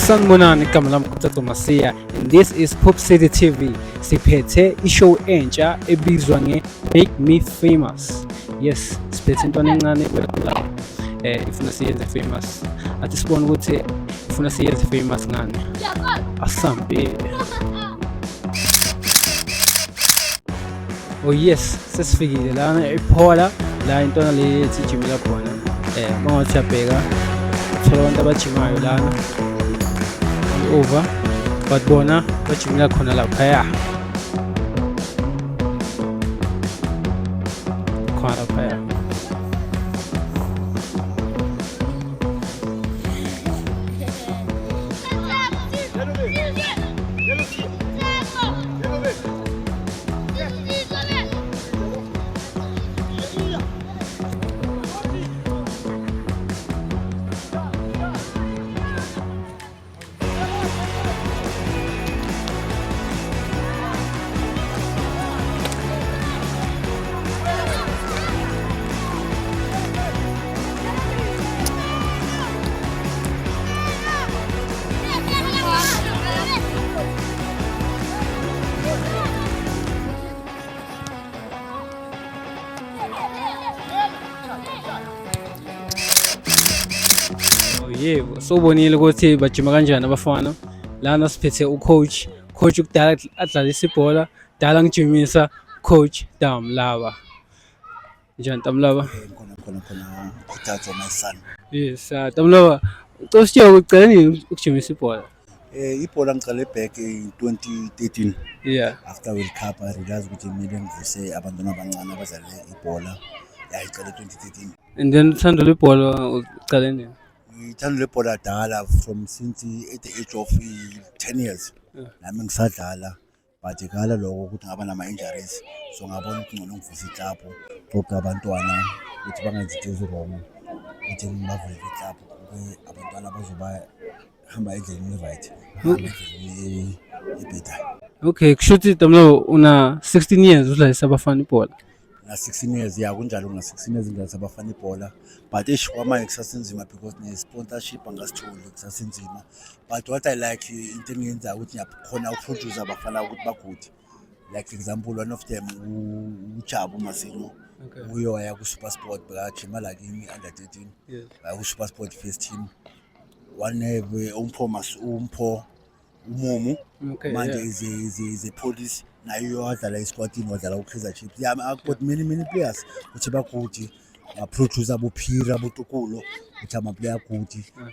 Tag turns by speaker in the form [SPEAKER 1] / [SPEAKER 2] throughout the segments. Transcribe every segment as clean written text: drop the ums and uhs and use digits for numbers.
[SPEAKER 1] Sanibonani, igama lami Kgothatso Masia and this is Pop City TV. Siphethe ishow entsha ebizwa nge-Make Me Famous. Yes, siphethe intwana encane la ifuna siyenze famous. Athi sibone ukuthi ifuna siyenze famous ngani. Asambe. Oh yes, sesifikile lana ePhola la intwana le ethi ijimela khona. Mangathi uyabheka uthola abantu abajimayo lana all over, but bona bajimela khona laphaya. Khona laphaya. Oh yebo, sowubonile ukuthi bajima kanjani abafana. Lana siphethe ucoach, coach kudala adlalisa ibhola, dala ngijimisa coach Damlaba. Njani Damlaba?
[SPEAKER 2] Khona khona khona, Kgothatso, my son.
[SPEAKER 1] Yes, Damlaba, ucela usitshele ucela nini ukujimisa ibhola?
[SPEAKER 2] Ibhola ngiqale back in 2013. After World Cup I realized ukuthi kumele ngivuse abantwana abancane abadlale ibhola. Yeah, iqale 2013.
[SPEAKER 1] And then uthando lwebhola ucale nini?
[SPEAKER 2] Ngithando lebhola dala from since at the age of 10 years. Nami ngisadlala, but ngala lokho ukuthi ngaba nama-injuries, so ngabona ukuthi ngcono ngivuse iklabhu, qoqa abantwana ukuthi bangenzi into ezi-wrong, ukuthi ngibavulele iklabhu kube abantwana bazoba hamba endleleni e-right, hamba endleleni ebhedayo.
[SPEAKER 1] Okay, kusho ukuthi Damlaba una 16 years udlalisa abafana ibhola.
[SPEAKER 2] Na 16 years, ya, kunjalo, ngina 16 years ngidlalisa abafana ibhola, but eish, kwamanje kusasenzima because ne-sponsorship angasitholi, kusasenzima. But what I like, into engiyenzayo ukuthi ngiyakhona ukuproduce abafana ukuthi ba-good. Like example, one of them, uJabu Masimo. Uye waya ku-SuperSport, bekajima la kimi under 13. Waya ku-SuperSport first team. One uMpho Mas uMpho uMumu. Manje is a police naye, uye wadlala esquadini, wadlala ku-Kaizer Chiefs. Yeah, I've got many many players ukuthi ba-good. Ngaproduce abophira, abotukulo, ukuthi ama-player good.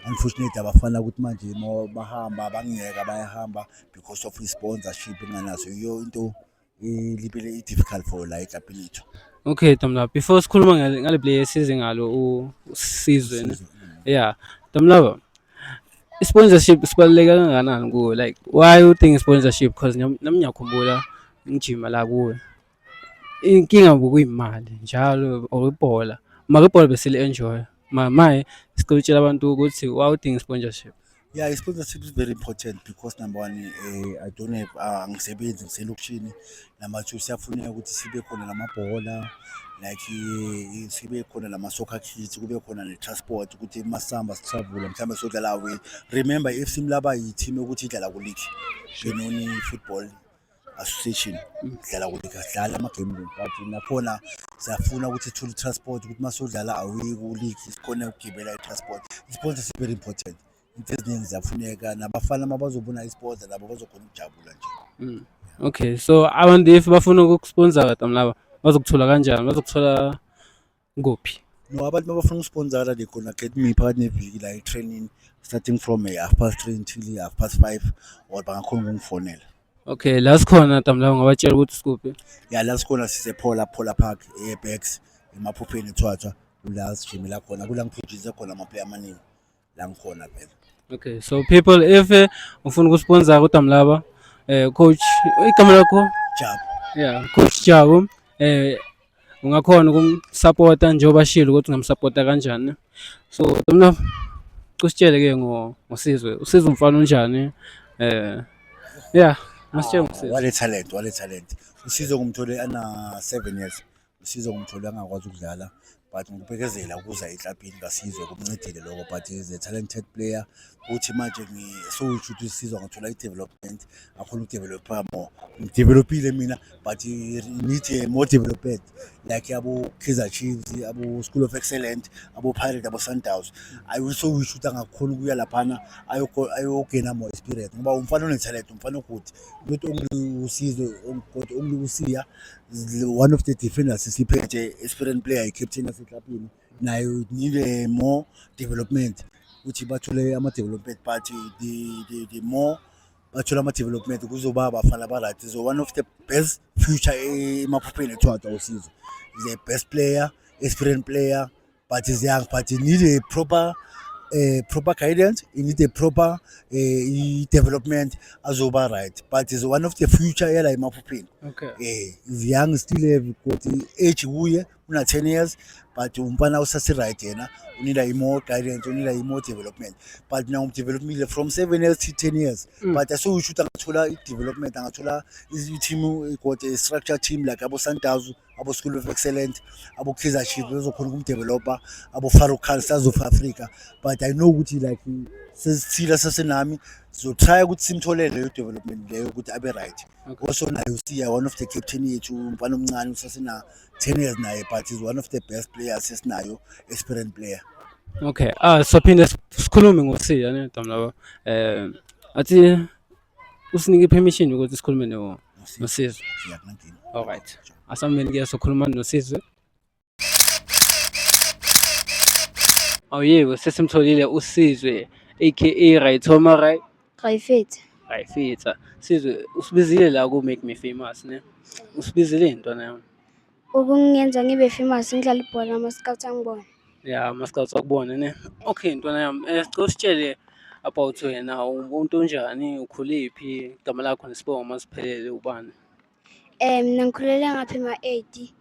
[SPEAKER 2] Unfortunately abafana ukuthi manje bahamba bangiyeka, bayahamba because of i-sponsorship enganaso, yiyo into elibele i-difficult for la eklabhini yethu.
[SPEAKER 1] Okay Damlaba, before sikhuluma ngale player esize ngalo uSizwe ne. Yeah, Damlaba, i-sponsorship sibaluleke kangakanani kuwe? Like why you think sponsorship? Because nami ngiyakhumbula ngijima la kuwe. Inkinga bekuyimali njalo or ibhola. Mara ibhola besili-enjoy. Manje sicela utshela abantu ukuthi why udinga i-sponsorship.
[SPEAKER 2] Yeah, i-sponsorship is very important because number one, I don't have, angisebenzi, ngiselokishini. Number two, siyafuneka ukuthi sibe khona lamabhola, like sibe khona lama-soccer kits, kube khona ne-transport ukuthi masihamba sitravula mhlawumbe siyodlala away. Remember, i-FC Mlaba yi-team yokuthi idlala ku-league, Benoni Football Association, idlala ku-league, asidlali ama-game, but nakhona siyafuna ukuthi sithole i-transport ukuthi masiyodlala away ku-league sikhone ukugibela i-transport. I-sponsorship very important. Into eziningi ziyafuneka, nabafana uma bazobona i-sponsor nabo bazokhona ukujabula nje.
[SPEAKER 1] Okay, so abantu if bafuna ukukusponsor Damlaba bazokuthola kanjani? Bazokuthola kuphi?
[SPEAKER 2] No, abantu mabafuna ukusponsora, they gonna get me phakathi neviki la e-training, starting from 3:30 until 5:30, or bangakhona ukungifonela.
[SPEAKER 1] Okay, la sikhona Damlaba ungabatshela ukuthi sikuphi?
[SPEAKER 2] Ya, la sikhona sisePhola, Phola Park, eBex, emaphupheni eThwathwa, kula sijimela khona, kula ngiproduce khona ama-player amaningi, la ngikhona phela.
[SPEAKER 1] Okay, so people, if ufuna ukusponsor uDamlaba, coach, igama lakho?
[SPEAKER 2] Jabu.
[SPEAKER 1] Yeah, Coach Jabu, ungakhona ukumsupporta njengoba shilo ukuthi ungamsupporta kanjani. So Damlaba, usitshele ke ngoSizwe. USizwe umfana unjani? Yeah, masitshele ngoSizwe.
[SPEAKER 2] Wale talent, wale talent. USizwe ngumthole ana 7 years. USizwe ngumthole angakwazi ukudlala. But ngokubekezela ukuza eklabhini kaSizwe kumncedile lokho, but he is a talented player. Kuthi manje ngisowusho ukuthi uSizwe angathola i-development, akhona uku-develop-a more. Ngi-develop-ile mina but he need more development like abo-Kaizer Chiefs, abo-School of Excellence, abo-Pirate, abo-Sundowns. I will so wish ukuthi angakhona ukuya laphana ayogena more experience ngoba umfana one-talent, umfana o-good. Not only uSizwe kodwa only uSiya, one of the defenders esiphethe, experienced player, i-captain yaseklabhini nayo need a more development ukuthi bathole ama-development, but the more bathole ama-development kuzoba abafana aba-right. So one of the best future emaphupheni ethiwa uSizwe is a best player, experienced player, but is young, but he need a proper guidance, he need a proper development azoba right, but is one of the future yala emaphupheni. Is young, still have got age kuye una 10 years, but umfana usase right yena, u-need more guidance, u-need more development, but now development from 7 years to 10 years. But asowusho ukuthi angathola i-development, angathola i-team, got a structure team like abo Sundowns, abo School of Excellence, abo Kaizer Chiefs bezokhona ukum-developa, abo Farouk Khan, Stars of Africa. But I know ukuthi like sesithila sasenami sizo-try ukuthi simtholele leyo development leyo ukuthi abe right. Also naye uSiya, one of the captain yethu, umfana omncane usasena 10 years naye, but is one of the best players esinayo, experienced player.
[SPEAKER 1] Okay, sophinde sikhulume ngoSiya ne Damlaba. Athi usinike permission ukuthi sikhulume no noSizwe.
[SPEAKER 2] Siyakunankinga.
[SPEAKER 1] All right. Asameni ke sokhuluma noSizwe. Oh yebo, sesimtholile uSizwe aka Raithoma, right?
[SPEAKER 3] Rayifetha.
[SPEAKER 1] Rayifetha. Sizwe, usibizile la ku Make Me Famous ne. Usibizile intwana yami.
[SPEAKER 3] Ukungenza ngibe famous ngidlala ibhola ama-scouts angibona.
[SPEAKER 1] Yeah, ama-scouts akubona ne. Okay ntwana yami, sicela usitshele about wena, umuntu onjani, ukhulephi, igama lakho nesibongo masiphelele ubani?
[SPEAKER 3] Mina ngikhulele ngapha ema-8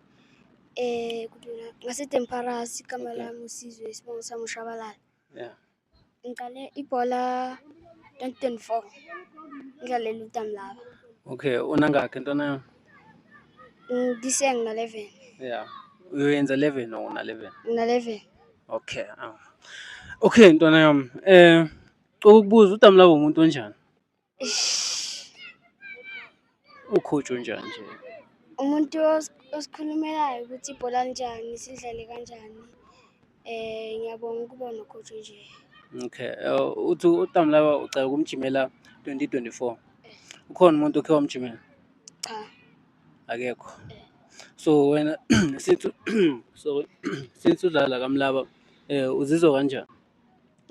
[SPEAKER 3] kuphi la? Ngase-Demparas, igama lami uSizwe, isibongo sami uShabalala. Ngiqale ibhola 2024 ngidlalela uDamlaba.
[SPEAKER 1] Okay, unangakhi ntwana yami?
[SPEAKER 3] This year ngina-11.
[SPEAKER 1] Yeah. Uyoyenza 11 or una 11?
[SPEAKER 3] Ngina-11.
[SPEAKER 1] Okay. Okay ntwana yami, cela ukubuza, uDamlaba umuntu onjani? U-coach onjani nje?
[SPEAKER 3] Umuntu osikhulumelayo ukuthi ibhola linjani, sidlale kanjani. Ngiyabonga ukuba no-coach nje.
[SPEAKER 1] Okay, uthi uDamlaba ucela ukumjimela 2024. Ukhona umuntu okhe wamjimela?
[SPEAKER 3] Cha.
[SPEAKER 1] Akekho. So wena since sorry, since udlala kaMlaba, uzizwa kanjani?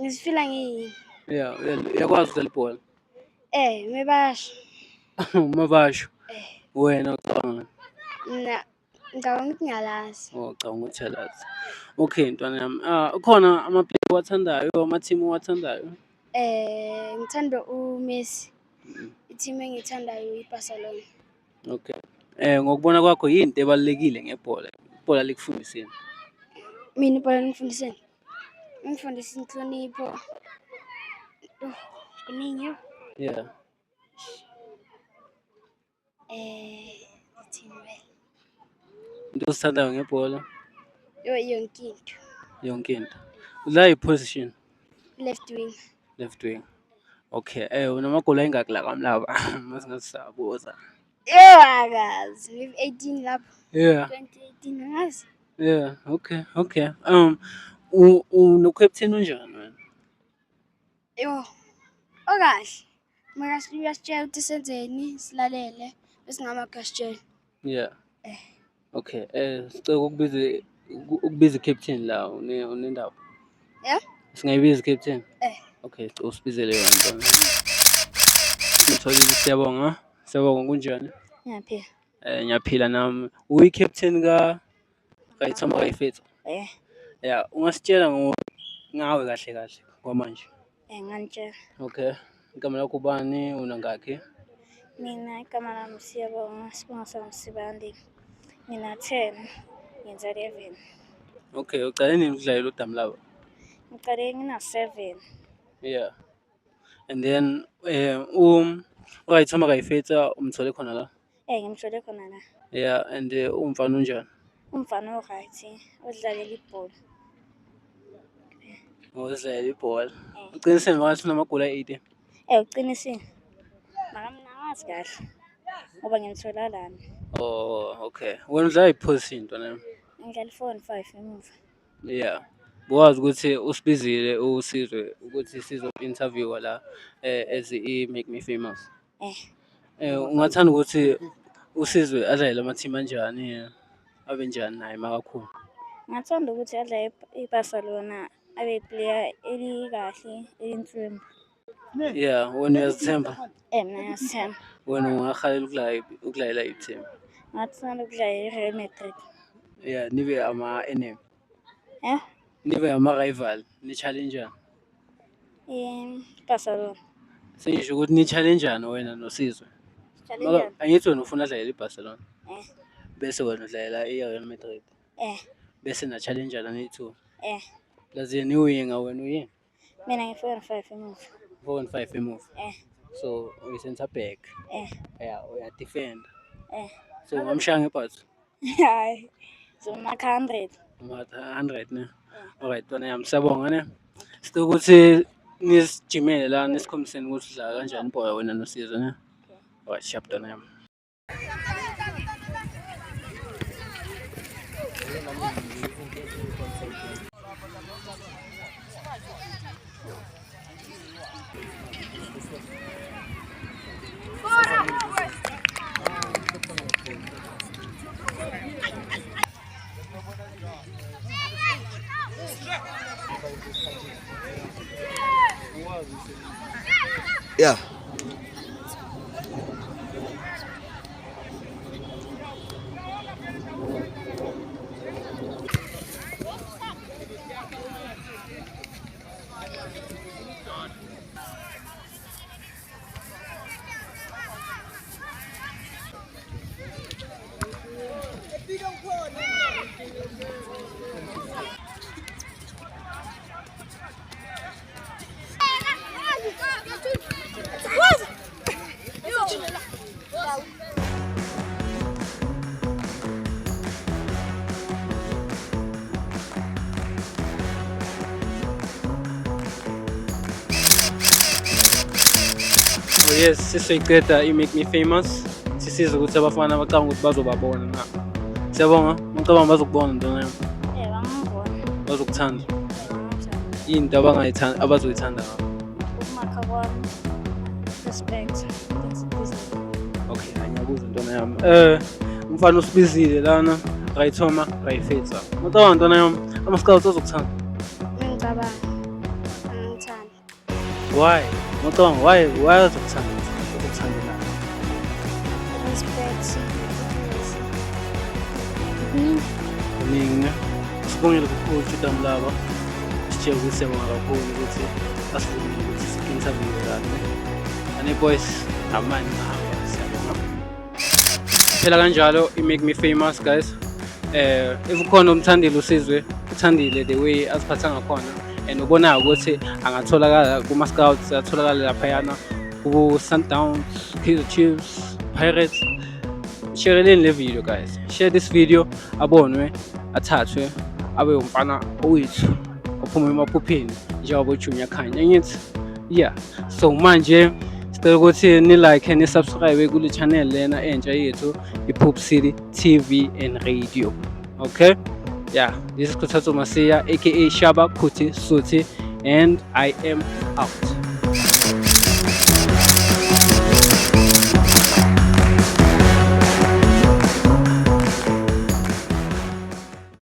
[SPEAKER 3] Ngizifila ngiyini?
[SPEAKER 1] Yeah, uyakwazi ukudlala ibhola?
[SPEAKER 3] Mebasho.
[SPEAKER 1] Mabasho. Wena ucabanga?
[SPEAKER 3] Mina ngicabanga ukuthi ngiyalazi.
[SPEAKER 1] Oh, ucabanga ukuthi uyalazi. Okay ntwana yami. Ukhona ama-player owathandayo, ama-team owathandayo?
[SPEAKER 3] Ngithanda uMessi. I-team engiyithandayo iBarcelona.
[SPEAKER 1] Okay. Ngokubona kwakho yini into ebalulekile ngebhola? Ibhola likufundiseni?
[SPEAKER 3] Mina ibhola lingifundiseni? Ngifundisa inhlonipho. Oh, kuningi yo. Ithini vele?
[SPEAKER 1] Into osithandayo ngebhola?
[SPEAKER 3] Yo, yonke into.
[SPEAKER 1] Yonke into. Udlala i-position?
[SPEAKER 3] Left wing.
[SPEAKER 1] Left wing. Okay, unamagoli ayingaki la kaMlaba? Masingasabuza.
[SPEAKER 3] Yebo, akazi. Maybe 18 lapho. 2018 angazi.
[SPEAKER 1] Yeah, okay, okay. Uno-captain unjani wena?
[SPEAKER 3] Yo, okahle. Maka uyasitshela ukuthi senzeni, silalele, bese ngama kasitshela.
[SPEAKER 1] Okay, sicela ukubiza i-captain la, unendaba.
[SPEAKER 3] Yeah?
[SPEAKER 1] Singayibiza i-captain?
[SPEAKER 3] Eh.
[SPEAKER 1] Okay, sicela usibizele yona ntwana. Ngitholile, siyabonga. Siyabonga, kunjani?
[SPEAKER 3] Ngiyaphila.
[SPEAKER 1] Ngiyaphila nami. Uyi-captain ka Raithoma Rayifetha?
[SPEAKER 3] Eh.
[SPEAKER 1] Yeah, ungasitshela ngawe kahle kahle kwamanje?
[SPEAKER 3] Nganitshela.
[SPEAKER 1] Okay. Igama lakho ubani, unangakhi?
[SPEAKER 3] Mina igama lami Siyabonga, isibongo sami Sibande. Ngina 10, ngenza 11.
[SPEAKER 1] Okay, uqale nini ukudlalela uDamlaba?
[SPEAKER 3] Ngiqale ngina 7.
[SPEAKER 1] Yeah. And then uRaithoma Rayifetha umthole khona la?
[SPEAKER 3] Ngimthole khona la.
[SPEAKER 1] Yeah, and umfana unjani?
[SPEAKER 3] Umfana o-right odlalela ibhola.
[SPEAKER 1] Ngozidlalela ibhola. Uqinisile makathi unamagoli ayi-18?
[SPEAKER 3] Uqinisile. Mara mina angazi kahle ngoba ngimthola lana.
[SPEAKER 1] Oh, okay. Wena udlala i-position ntwana yami?
[SPEAKER 3] Ngidlala i-four and five emuva.
[SPEAKER 1] Yeah. Bowazi ukuthi usibizile uSizwe ukuthi sizo-interviewa la as i-Make Me Famous. Ungathanda ukuthi uSizwe adlale ama-team anjani, abe njani naye makakhula?
[SPEAKER 3] Ngingathanda ukuthi adlale i-Barcelona, abe i-player elikahle elintswembu.
[SPEAKER 1] Yeah, wena uyazithemba?
[SPEAKER 3] Mina ngiyazithemba.
[SPEAKER 1] Wena ungahalela ukudlalela i-team?
[SPEAKER 3] Ngingathanda ukudlala i-Real Madrid.
[SPEAKER 1] Yeah, nibe ama-enemy.
[SPEAKER 3] Eh?
[SPEAKER 1] Nibe ama-rival, ni-challenge-ane.
[SPEAKER 3] I-Barcelona.
[SPEAKER 1] Sengisho ukuthi ni-challenge-ane wena noSizwe.
[SPEAKER 3] Challenge-ane.
[SPEAKER 1] Angithi wena ufuna adlalele i-Barcelona.
[SPEAKER 3] Eh.
[SPEAKER 1] Bese wena udlalela i-Real Madrid.
[SPEAKER 3] Eh.
[SPEAKER 1] Bese na-challenge-ana niyi-two.
[SPEAKER 3] Eh.
[SPEAKER 1] Plus yena iwinga, wena uyini?
[SPEAKER 3] Mina ngi-four and five emuva.
[SPEAKER 1] 4 and 5 emuva.
[SPEAKER 3] Eh.
[SPEAKER 1] So uyi-center back.
[SPEAKER 3] Eh.
[SPEAKER 1] Yeah, uya-defend.
[SPEAKER 3] Eh.
[SPEAKER 1] So ungamshaya ngebhathi?
[SPEAKER 3] Hayi. Zomakha 100.
[SPEAKER 1] Uma 100 ne. Alright, ntwana yami, siyabonga ne. Sicela ukuthi nisijimele la nisikhombiseni ukuthi udlala kanjani ibhola wena noSizwe ne. Alright, sharp ntwana yami.
[SPEAKER 4] Yeah.
[SPEAKER 1] Oh yes, sisoyiqeda i-Make Me Famous. Sisiza ukuthi abafana bacabanga ukuthi bazobabona na. Siyabonga, ngicabanga bazokubona ntwana yami.
[SPEAKER 3] Bangibona.
[SPEAKER 1] Bazokuthanda.
[SPEAKER 3] Bangithanda.
[SPEAKER 1] Into abangayithanda abazoyithanda ngakho.
[SPEAKER 3] Ukumakha kwami. Respect. Things.
[SPEAKER 1] Okay, hayi ngiyakuzwa ntwana yami. Umfana usibizile lana, rayithoma, rayifetsa. Ngicabanga ntwana yami, ama-scouts azokuthanda.
[SPEAKER 3] Ngicabanga. Angithanda.
[SPEAKER 1] Why? Ngicabanga why azokuthanda? Ukuthanda na?
[SPEAKER 3] Respect. Fitness. Kuningi.
[SPEAKER 1] Kuningi ne. Sibongele kakhulu Judah Mlaba. Sitshela ukuthi siyabonga kakhulu ukuthi asivumile ukuthi si-interview lana. Ane boys, amani ngabo, siyabonga. Phela kanjalo i-Make Me Famous, guys. If ukhona umthandile uSizwe, uthandile the way aziphatha ngakhona and ubonayo ukuthi angatholakala kuma scouts, atholakala laphayana ku Sundowns, Kaizer Chiefs, Pirates. Shareleni le video, guys. Share this video, abonwe, athathwe, abe umfana owethu ophuma emaphupheni njengoba uJunior Khanye, ngithi yeah. So manje sicela ukuthi ni like, ni subscribe kule channel lena entsha yethu, iPop City TV and Radio. Okay, yeah, this is Kuthatso Masiya, aka Shaba Kuti Suti, and I am out.